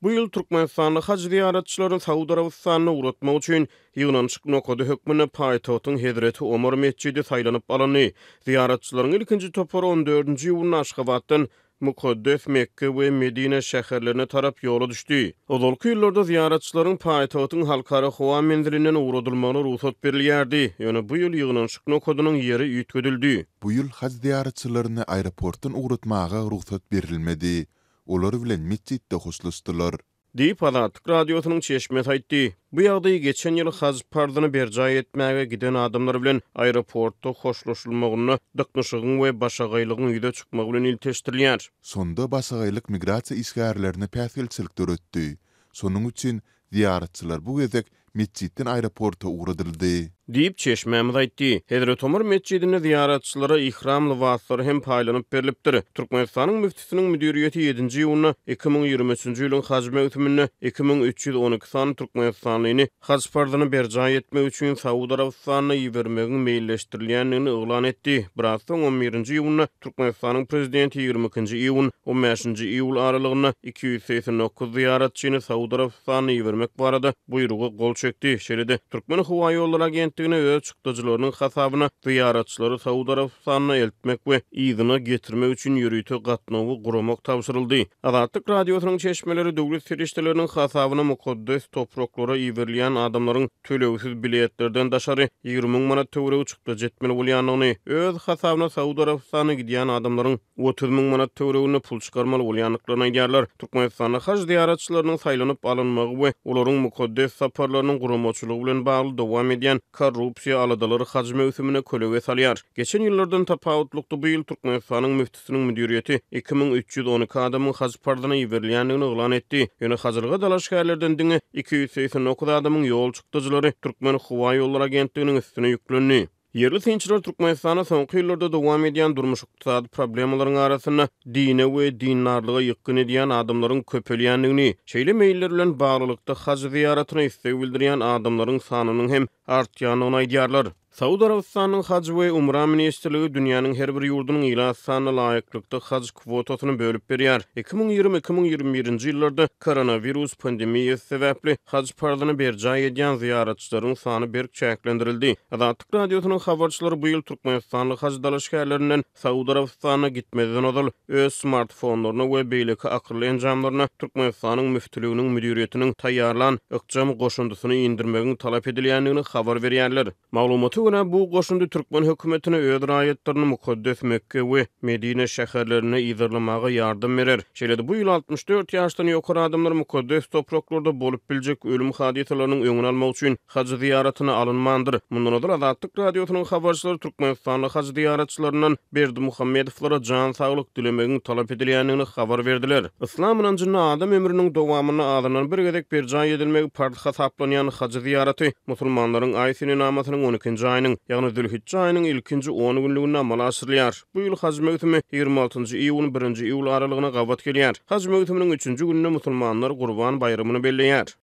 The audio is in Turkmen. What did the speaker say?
Bu ýyl türkmenistanly haj zyýaratçylaryny Saud Arabystanyna ugratmak üçin ýygnanyşyk nokady hökmünde paýtagtyň Hezreti Omar metjidi saýlanyp alyndy. Zyýaratçylaryň ilkinji topary on dördünji iýunda Aşgabatdan mukaddes Mekge we Medine şäherlerine tarap ýola düşdi. Ozalky ýyllarda zyýaratçylaryň paýtagtyň Halkara howa menzilinden ugradylmagyna rugsat berilýärdi, ýöne bu ýyl ýygnanyşyk nokadynyň ýeri üýtgedildi. Bu ýyl haj zyýaratçylaryny aeroportdan ugratmaga rugsat berilmedi. Olar bilen metjitde hoşlaşdylar. Diýip, Azatlyk Radiosynyň çeşmesi aýtdy. Bu ýagdaý geçen ýyl haj parzyny berjaý etmäge giden adamlar bilen aeroportda hoşlaşylmagynda dyknyşygyň we başagaýlygyň ýüze çykmagy bilen ilteşdirilýär. Şonda başagaýlyk migrasiýa işgärlerine päsgelçilik döretdi. Şonuň üçin Zyýaratçylar bu gezek metjitden aeroporta ugradyldy. Diýip, çeşmämiz aýtdy. Hezreti Omar metjidinde zyýaratçylara ihram lybaslary hem paýlanyp berlipdir. Türkmenistanyň müftüsiniň müdiriýeti ýedinji iýunda 2023-nji ýylyň haj möwsüminde 2312 sany türkmenistanlyny haj parzyny berjaý etmek üçin Saud Arabystanyna ibermegiň meýilleşdirilýändigini yglan etdi. Biraz soň, on birinji iýunda Türkmenistanyň Prezidenti 22-nji iýun, on bäşinji iýul aralygynda 289 zyýaratçyny Saud Arabystanyna ibermek barada buýruga gol çekdi. Şeýle-de, Türkmenhowaýollary agentligine öz çykdajylarynyň hasabyna zyýaratçylary Saud Arabystanyna eltmek we yzyna getirmek üçin ýörite gatnawy guramak tabşyryldy. Azatlyk Radiosynyň çeşmeleri döwlet serişdeleriniň hasabyna mukaddes topraklara iberilýän adamlaryň tölegsiz biletlerden daşary 20 müň manat töweregi çykdajy etmeli bolýandygyny, öz hasabyna Saud Arabystanyna gidýän adamlaryň 30 müň manat töwereginde pul çykarmaly bolýandyklaryny aýdýarlar. Türkmenistanda haj zyýaratçylarynyň saýlanyp alynmagy we olaryň mukaddes saparlarynyň guramaçylygy bilen bagly dowam edýän korrupsiýa aladalary haj möwsümine kölege salýar. Geçen ýyllardan tapawutlykda bu ýyl Türkmenistanyň müftüsiniň müdiriýeti 2312 adamyň haj parzyna iberilýändigini yglan etdi. Ýöne hajylyga dalaşgärlerden diňe 289 adamyň ýol çykdajylary Türkmenhowaýollary agentliginiň üstüne ýüklendi. Ýerli synçylar Türkmenistanda soňky ýyllarda dowam edýän durmuş-ykdysady problemalaryň arasynda dine we dindarlyga ýykgyn edýän adamlaryň köpelýändigini, şeýle meýiller bilen baglylykda haj zyýaratyna isleg bildirýän adamlaryň sanynyň hem artýandygyny aýdýarlar. Saud Arabystanynyň Haj we Umra ministrligi dünýäniň her bir ýurdunyň ilat sanyna laýyklykda haj kwotasyny bölüp berýär. 2020, 2021-nji ýyllarda koronawirus pandemiýasy sebäpli haj parzyny berjaý edýän zyýaratçylaryň sany berk çäklendirildi. Azatlyk Radiosynyň habarçylary bu ýyl türkmenistanly haj dalaşgärlerinden Saud Arabystanyna gitmezden ozal öz smartfonlaryna we beýleki akylly enjamlaryna Türkmenistanyň Müftüliginiň müdiriýetiniň taýýarlan ykjam goşundysyny indirmegiň talap edilýändigini habar berýärler. Maglumata görä, bu goşundy türkmen hökümetine öz raýatlaryny mukaddes Mekge we Medine şäherlerinde yzarlamaga ýardam berer. Şeýle-de bu ýyl 64 ýaşdan ýokary adamlar mukaddes topraklarda bolup biljek ölüm hadysalarynyň öňüni almak üçin haj zyýaratyna alynmandyr. Mundan ozal Azatlyk Radiosynyň habarçylary türkmenistanly haj zyýaratçylaryndan Berdimuhamedowlara jan saglyk dilemegiň talap edilýändigini habar berdiler. Yslam ynanjynda adam ömrüniň dowamynda azyndan bir gezek berjaý edilmegi parz hasaplanýan haj zyýaraty musulmanlaryň aý senenamasynyň on ikinji aýynyň, ýagny zülhijje aýynyň ilkinji on günlüginde amala aşyrylýar. Bu ýyl haj möwsümi 26 njy iýun, birinji iýul aralygyna gabat gelýär. Haj möwsüminiň üçünji gününde musulmanlar Gurban baýramyny belleýär.